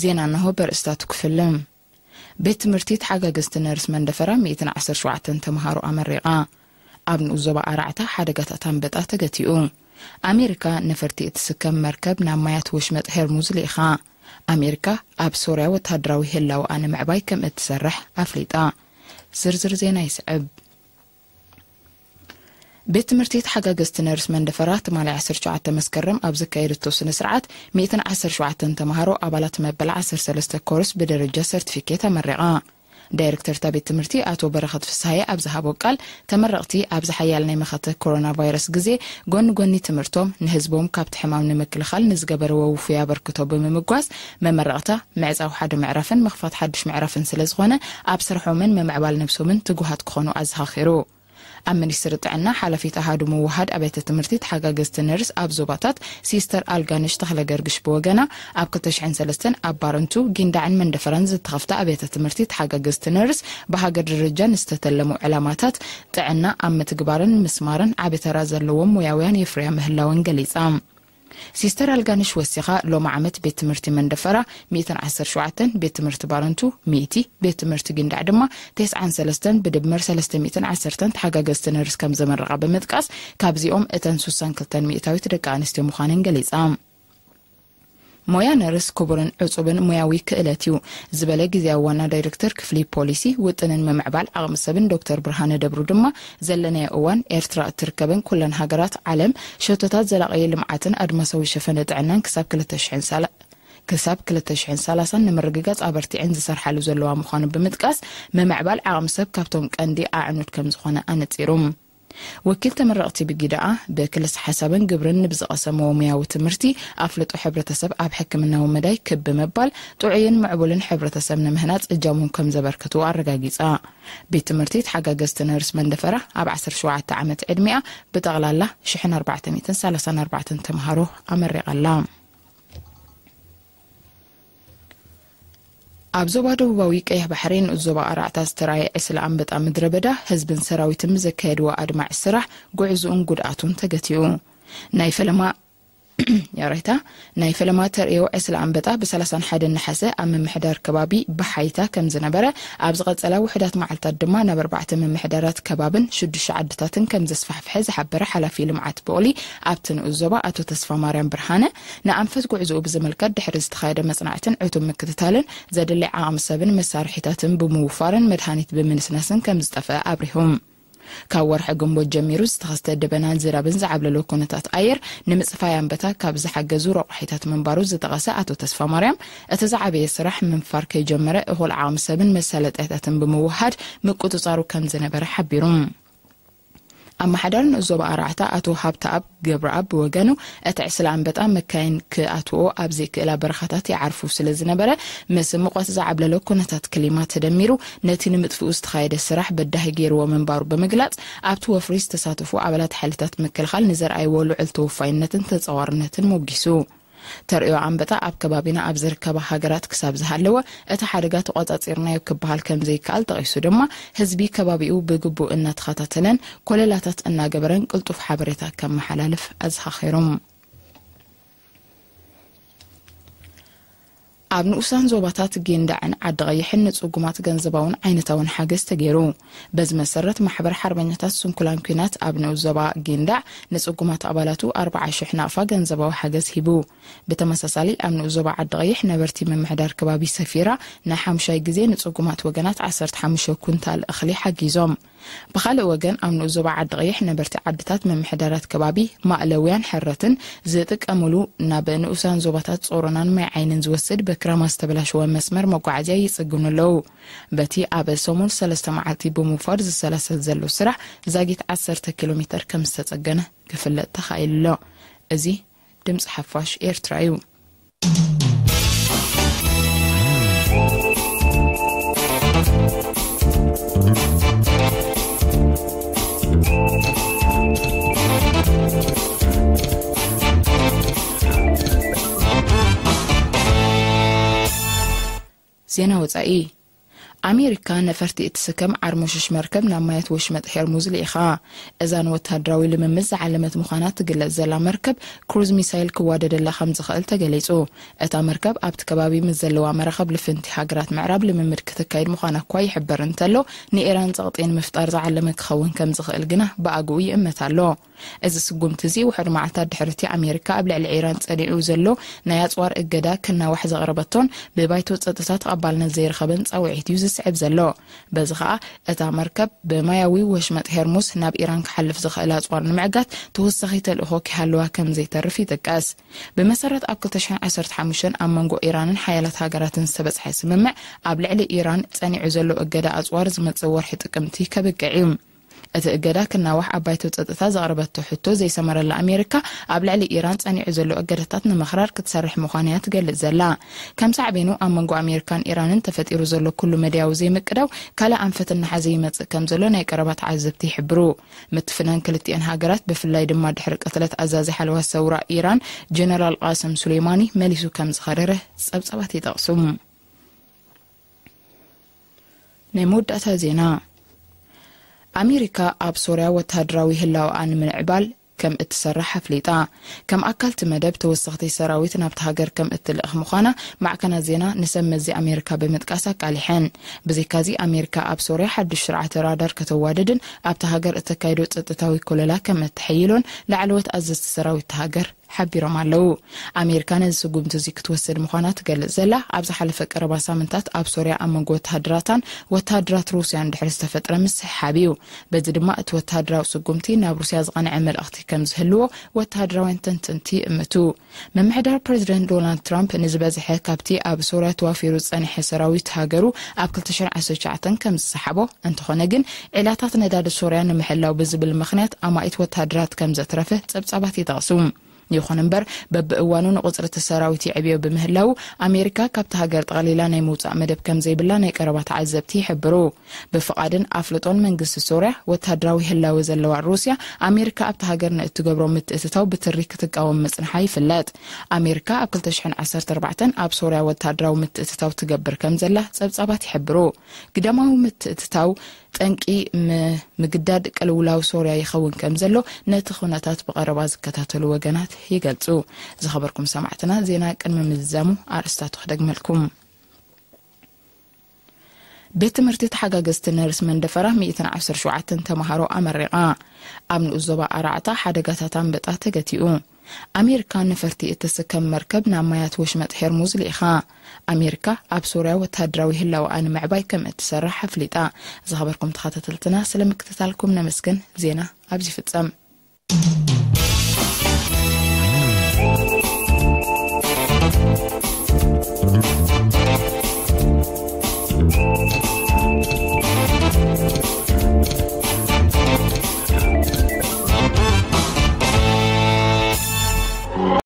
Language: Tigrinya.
ዜና እነሆ በርእስታቱ ክፍልም። ቤት ትምህርቲ ተሓጋገዝቲ ነርስ መንደፈራ ሚእትን ዓሰርተ ሸውዓተን ተምሃሮ ኣመሪቓ። ኣብ ንኡስ ዞባ ኣራዕታ ሓደጋታት ኣንበጣ ተገቲኡ። ኣሜሪካ ነፈርቲ እትስከም መርከብ ናብ ማያት ወሽመጥ ሄርሙዝ ልኢኻ። ኣሜሪካ ኣብ ሶርያ ወተሃደራዊ ህላወኣ ንምዕባይ ከም እትሰርሕ ኣፍሊጣ። ዝርዝር ዜና ይስዕብ። ቤት ትምህርቲ ተሓጋገዝቲ ነርስ መንደፈራ ትማሊ ዓሰርተ ሸውዓተ መስከረም ኣብ ዘካየደቶ ስነ ስርዓት ሚእትን ዓሰርተ ሸውዓተን ተምሃሮ ኣባላት መበል ዓሰርተ ሰለስተ ኮርስ ብደረጃ ሰርቲፊኬት ኣመሪቓ። ዳይሬክተር እታ ቤት ትምህርቲ ኣቶ በረኸት ፍስሃየ ኣብ ዝሃቦ ቃል፣ ተመረቕቲ ኣብዚ ሓያል ናይ መኸተ ኮሮና ቫይረስ ግዜ ጎኒ ጎኒ ትምህርቶም ንህዝቦም ካብቲ ሕማም ንምክልኻል ንዝገበርዎ ውፉይ ኣበርክቶ ብምምጓስ፣ መመረቕታ ምዕጻው ሓደ ምዕራፍን ምኽፋት ሓድሽ ምዕራፍን ስለ ዝኾነ፣ ኣብ ስርሖምን ምምዕባል ነብሶምን ትጉሃት ክኾኑ ኣዘኻኺሩ። ኣብ ሚኒስትሪ ጥዕና ሓላፊት ኣሃዱ ምውሃድ ኣብያተ ትምህርቲ ተሓጋገዝቲ ነርስ ኣብ ዞባታት ሲስተር ኣልጋነሽ ተኽለ ገርግሽ ብወገና፣ ኣብ ክልተ ሽሕን ሰለስተን ኣብ ባረንቱ፣ ጊንዳዕን መንደፈራን ዝተኸፍታ ኣብያተ ትምህርቲ ተሓጋገዝቲ ነርስ ብሃገር ደረጃ ንዝተተለሙ ዕላማታት ጥዕና ኣብ ምትግባርን ምስማርን ዓቢ ተራ ዘለዎም ሞያውያን የፍርያ ምህላወን ገሊጻ። ሲስተር ኣልጋነሽ ወሲኻ፣ ሎሚ ዓመት ቤት ትምህርቲ መንደፈራ ሚእትን ዓሰርተ ሸውዓተን፣ ቤት ትምህርቲ ባረንቱ ሚእቲ፣ ቤት ትምህርቲ ጊንዳዕ ድማ ተስዓን ሰለስተን፣ ብድምር ሰለስተ ሚእትን ዓሰርተን ተሓጋገዝቲ ነርስ ከም ዘመረቓ ብምጥቃስ፣ ካብዚኦም እተን ስሳን ክልተን ሚእታዊት ደቂ ኣንስትዮ ምዃነን ገሊጻ። ሞያ ነርስ ክቡርን ዕጹብን ሞያዊ ክእለት እዩ ዝበለ ግዜያዊ ዋና ዳይሬክተር ክፍሊ ፖሊሲ፣ ውጥንን ምምዕባል ዓቕሚ ሰብን ዶክተር ብርሃነ ደብሩ ድማ፣ ዘለናዮ እዋን ኤርትራ እትርከበን ኩለን ሃገራት ዓለም ሸቶታት ዘላቒ ልምዓትን ኣድማሳዊ ሸፈነ ጥዕናን ክሳብ ክልተ ሽሕን ሳላ-፣ ክሳብ ክልተ ሽሕን ሰላሳን ንምርግጋጽ ኣበርቲዐን ዝሰርሓሉ ዘለዋ ምዃኑ ብምጥቃስ፣ ምምዕባል ዓቕሚ ሰብ ካብቶም ቀንዲ ኣዕኑድ ከም ዝኾነ ኣነጺሩ። ወኪል ተመረቕቲ ብጊዳኣ፣ ብክልስ ሓሳብን ግብርን ንብዝቐሰምዎ ሙያዊ ትምህርቲ ኣፍልጦ ሕብረተሰብ ኣብ ሕክምናዊ መዳይ ክብ ብምባል፣ ጥዑይን ምዕቡልን ሕብረተሰብ ንምህናጽ እጃሞም ከም ዘበርከቱ ኣረጋጊጻ። ቤት ትምህርቲ ተሓጋገዝቲ ነርስ መንደፈራ ኣብ ዓሰርተ ሸውዓተ ዓመት ዕድሚኣ ብጠቕላላ ሽሕን ኣርባዕተ ሚእትን ሰላሳን ኣርባዕተን ተምሃሮ ኣመሪቓ ኣላ። ኣብ ዞባ ደቡባዊ ቀይሕ ባሕሪ ንኡስ ዞባ ኣራዕታ ዝተራእየ ዕስለ ኣንበጣ ምድረ በዳ፣ ህዝብን ሰራዊትን ብዘካየድዎ ኣድማዒ ስራሕ፣ ጉዕዝኡን ጉድኣቱን ተገቲኡ። ናይ ፈለማ፣ ያሬታ፣ ናይ ፈለማ ተርእዮ ዕስለ ኣንበጣ ብሰላሳን ሓደን ነሓሰ ኣብ ምምሕዳር ከባቢ ብሓይታ ከም ዝነበረ፣ ኣብ ዝቐጸላ ውሑዳት መዓልታት ድማ ናብ ኣርባዕተ ምምሕዳራት ከባብን ሽዱሽተ ዓድታትን ከም ዘስፋሕፍሐ ዝሓበረ ሓላፊ ልምዓት ብቑሊ፣ ኣብቲ ንኡስ ዞባ ኣቶ ተስፋ ማርያም ብርሃነ፣ ንኣንፈት ጉዕዞኡ ብዝምልከት ድሕሪ ዝተኻየደ መጽናዕትን ዕቱብ ምክትታልን፣ ዘድሊ ዓቕሚ ሰብን መሳርሒታትን ብምውፋርን መድሃኒት ብምንስናስን ከም ዝጠፍአ ኣብሪሁ። ካብ ወርሒ ግንቦት ጀሚሩ ዝተኸስተ ደበናን ዝናብን ዝዓብለሎ ኩነታት ኣየር፣ ንምጽፋይ ኣንበታ ካብ ዝሓገዙ ረቋሒታት ምንባሩ ዝጠቐሰ ኣቶ ተስፋ ማርያም፣ እቲ ዝዓበየ ስራሕ ምንፋር ከይጀመረ፣ እኹል ዓቕሚ ሰብን መሳለጥያታትን ብምውሃድ ምቁጽጻሩ ከም ዝነበረ ሓቢሩ። ኣመሓዳሪ ንኡስ ዞባ ኣራዕታ ኣቶ ሃብተኣብ ገብረኣብ ብወገኑ፣ እቲ ዕስለ ኣንበጣ መካይን ክኣትዎ ኣብ ዘይክእላ በረኻታት ይዓርፉ ስለ ዝነበረ፣ ምስ ሙቐት ዝዓብለሎ ኩነታት ክሊማ ተደሚሩ፣ ነቲ ንምጥፍኡ ዝተኻየደ ስራሕ በዳሂ ገይርዎ ምንባሩ ብምግላጽ፣ ኣብቲ ወፍሪ ዝተሳተፉ ኣባላት ሓይልታት ምክልኻል ንዘርኣይዎ ልዑል ተወፋይነትን ተጻዋርነትን ሞጊሱ። ተርእዮ ኣንበጣ ኣብ ከባቢና ኣብ ዝርከባ ሃገራት ክሳብ ዝሃለወ፣ እቲ ሓደጋ ተቖጻጺርናዮ ክበሃል ከም ዘይከኣል ጠቒሱ ድማ፣ ህዝቢ ከባቢኡ ብግቡእ እናተኸታተለን ኮለላታት እናገበረን ቅልጡፍ ሓበሬታ ከመሓላልፍ ኣዘኻኺሩ። ኣብ ንኡሳን ዞባታት ጊንዳዕን ዓዲ ቐይሕን ንጽጉማት ገንዘባውን ዓይነታውን ሓገዝ ተገይሩ። በዚ መሰረት፣ ማሕበር ሓርበኛታት ስንኩላን ኲናት ኣብ ንኡስ ዞባ ጊንዳዕ ንጽጉማት ኣባላቱ ኣርብዓ ሽሕ ናቕፋ ገንዘባዊ ሓገዝ ሂቡ። ብተመሳሳሊ፣ ኣብ ንኡስ ዞባ ዓዲ ቐይሕ ነበርቲ ምምሕዳር ከባቢ ሰፊራ ንሓምሻይ ግዜ ንጽጉማት ወገናት ዓሰርተ ሓሙሽተ ኩንታል እኽሊ ሓጊዞም። ብኻልእ ወገን፣ ኣብ ንኡስ ዞባ ዓዲ ቐይሕ ነበርቲ ዓድታት ምምሕዳራት ከባቢ ማእለውያን ሕረትን ዝጥቀሙሉ ናብ ንኡሳን ዞባታት ጾሮናን ማይ ዓይንን ዝወስድ በክራማ ዝተበላሸወ መስመር መጓዓዝያ ይጽግኑ ኣለዉ። በቲ ኣብ ሰሙን ሰለስተ መዓልቲ ብምውፋር ዝሰላሰል ዘሎ ስራሕ ዛጊት ዓሰርተ ኪሎ ሜተር ከም ዝተጸገነ ክፍለጥ ተኻኢሉ ኣሎ። እዚ ድምጺ ሓፋሽ ኤርትራ እዩ። ዜና ወጻኢ። ኣሜሪካ ነፈርቲ እትስከም ዓርሞሽሽ መርከብ ናብ ማያት ወሽመጥ ሄርሙዝ ልኢኻ። እዛ ንወተሃደራዊ ልምምድ ዝዓለመት ምዃና ትግለጽ ዘላ መርከብ፣ ክሩዝ ሚሳይል ክዋደደላ ከም ዝኽእል ተገሊጹ። እታ መርከብ ኣብቲ ከባቢ ምስ ዘለዋ መራኸብ ልፍንቲ ሃገራት ምዕራብ ልምምድ ክተካይድ ምዃና እኳ ይሕበር እንተሎ፣ ንኢራን ጸቕጢ ንምፍጣር ዝዓለመ ክኸውን ከም ዝኽእል ግና ብኣግኡ ይእመት ኣሎ። እዚ ስጉምቲ እዚ ውሑድ መዓልታት ድሕሪ እቲ ኣሜሪካ ኣብ ልዕሊ ኢራን ጸኒዑ ዘሎ ናይ ኣጽዋር እገዳ ክናዋሕ ዘቕረበቶን ብባይቶ ጸጥታ ተቐባልነት ዘይረኸበን ጻውዒት እዩ ዝስዕብ ዘሎ። በዚ ኸኣ እታ መርከብ ብማያዊ ወሽመጥ ሄርሙስ ናብ ኢራን ክሓልፍ ዝኽእል ኣጽዋር ንምዕጋት ተወሳኺ ተልእኾ ክሃልዋ ከም ዘይተርፍ ይጥቀስ። ብመሰረት ኣብ ክልተ ሽሕን ዓሰርተ ሓሙሽተን ኣብ መንጎ ኢራንን ሓያላት ሃገራትን ዝተበጽሐ ስምምዕ፣ ኣብ ልዕሊ ኢራን ጸኒዑ ዘሎ እገዳ ኣጽዋር ዝመጽእ ወርሒ ጥቅምቲ ከብቅዕ እዩ። እቲ እገዳ ክናዋሕ ኣብ ባይቶ ጸጥታ ዘቕረበቶ ሕቶ ዘይሰመረላ ኣሜሪካ፣ ኣብ ልዕሊ ኢራን ጸኒዑ ዘሎ እገዳታት ንምኽራር ክትሰርሕ ምዃና እያ ትገልጽ ዘላ። ከም ሳዕቤኑ ኣብ መንጎ ኣሜሪካን ኢራንን ተፈጢሩ ዘሎ ኩሉ መድያዊ ዘይምቅዳው ካልእ ኣንፈት እናሓዘ ይመጽእ ከም ዘሎ ናይ ቀረባ ተዓዘብቲ ይሕብሩ። ምትፍናን ክልቲኣን ሃገራት፣ ብፍላይ ድማ ድሕሪ ቅትለት ኣዛዚ ሓለዋ ሰውራ ኢራን ጀነራል ቃስም ሱሌማኒ፣ መሊሱ ከም ዝኸረረ ጸብጻባት ይጠቕሱ። ናይ መወዳእታ ዜና። ኣሜሪካ ኣብ ሶርያ ወተሃደራዊ ህላወኣ ንምዕባል ከም እትሰርሕ ኣፍሊጣ። ከም ኣካል እቲ መደብ፣ ተወሰኽቲ ሰራዊት ናብቲ ሃገር ከም እትልእኽ ምዃና ማዕከናት ዜና ንሰብ መዚ ኣሜሪካ ብምጥቃስ ኣቃሊሐን። ብዘይካዚ፣ ኣሜሪካ ኣብ ሶርያ ሓድሽ ስርዓተ ራዳር ከተዋድድን ኣብቲ ሃገር እተካይዶ ጸጥታዊ ኮለላ ከም እተሐይሎን ላዕለዎት ኣዘዝቲ ሰራዊት እታ ሃገር ሓቢሮም ኣለዉ። ኣሜሪካ ነዚ ስጉምቲ እዚ ክትወስድ ምዃና ትገልጽ ዘላ፣ ኣብ ዝሓለፈ ቀረባ ሳምንታት ኣብ ሶርያ ኣብ መንጎ ወተሃደራታን ወተሃደራት ሩስያን ድሕሪ ዝተፈጥረ ምስሕሓብ እዩ። በዚ ድማ እቲ ወተሃደራዊ ስጉምቲ ናብ ሩስያ ዝቐንዐ መልእኽቲ ከም ዝህልዎ ወተሃደራውያን ተንተንቲ ይእምቱ። ምምሕዳር ፕሬዚደንት ዶናልድ ትራምፕ ንዝበዝሐ ካብቲ ኣብ ሶርያ ተዋፊሩ ዝጸንሐ ሰራዊት ሃገሩ ኣብ ክልተ ሽሕን ዓሰርተ ትሽዓተን ከም ዝሰሓቦ፣ እንተኾነ ግን ዒላታት ነዳዲ ሶርያ ንምሕላው ብዝብል ምኽንያት ኣማኢት ወተሃደራት ከም ዘትረፈ ጸብጻባት ይጠቕሱ። ይኹን እምበር፣ በብእዋኑ ንቑጽሪ እቲ ሰራዊት ይዕብዮ ብምህላዉ፣ ኣሜሪካ ካብቲ ሃገር ጠቕሊላ ናይ ምውጻእ መደብ ከም ዘይብላ ናይ ቀረባ ተዓዘብቲ ይሕብሩ። ብፍቓድን ኣፍልጦን መንግስቲ ሶርያ፣ ወተሃደራዊ ህላወ ዘለዋ ሩስያ፣ ኣሜሪካ ኣብቲ ሃገር ንእትገብሮ ምትእትታው ብትሪ ክትቃወም ምጽንሓ ይፍለጥ። ኣሜሪካ ኣብ ክልተ ሽሕን ዓሰርተ ኣርባዕተን ኣብ ሶርያ ወተሃደራዊ ምትእትታው ትገብር ከም ዘላ ጸብጻባት ይሕብሩ። ግዳማዊ ምትእትታው ጠንቂ ም-፣ ምግዳድ ቅልውላው ሶርያ ይኸውን ከም ዘሎ ነቲ ኩነታት ብቐረባ ዝከታተሉ ወገናት ይገልጹ። ዝኸበርኩም ሰማዕትና፣ ዜና ቅድሚ ምዝዛሙ ኣርእስታቱ ክደግመልኩም። ቤት ትምህርቲ ተሓጋገዝቲ ነርስ መንደፈራ ሚእትን ዓሰርተ ሸውዓተን ተምሃሮ ኣመሪቓ። ኣብ ንኡስ ዞባ ኣራዕታ ሓደጋታት ኣንበጣ ተገቲኡ። ኣሜሪካ ነፈርቲ እትስከም መርከብ ናብ ማያት ወሽመጥ ሄርሙዝ ልኢኻ። ኣሜሪካ ኣብ ሶርያ ወተሃደራዊ ህላወኣ ንምዕባይ ከም እትሰርሕ ኣፍሊጣ። ዝኸበርኩም ተኸታተልትና፣ ስለ ምክትታልኩም ነመስግን። ዜና ኣብዚ ይፍጸም።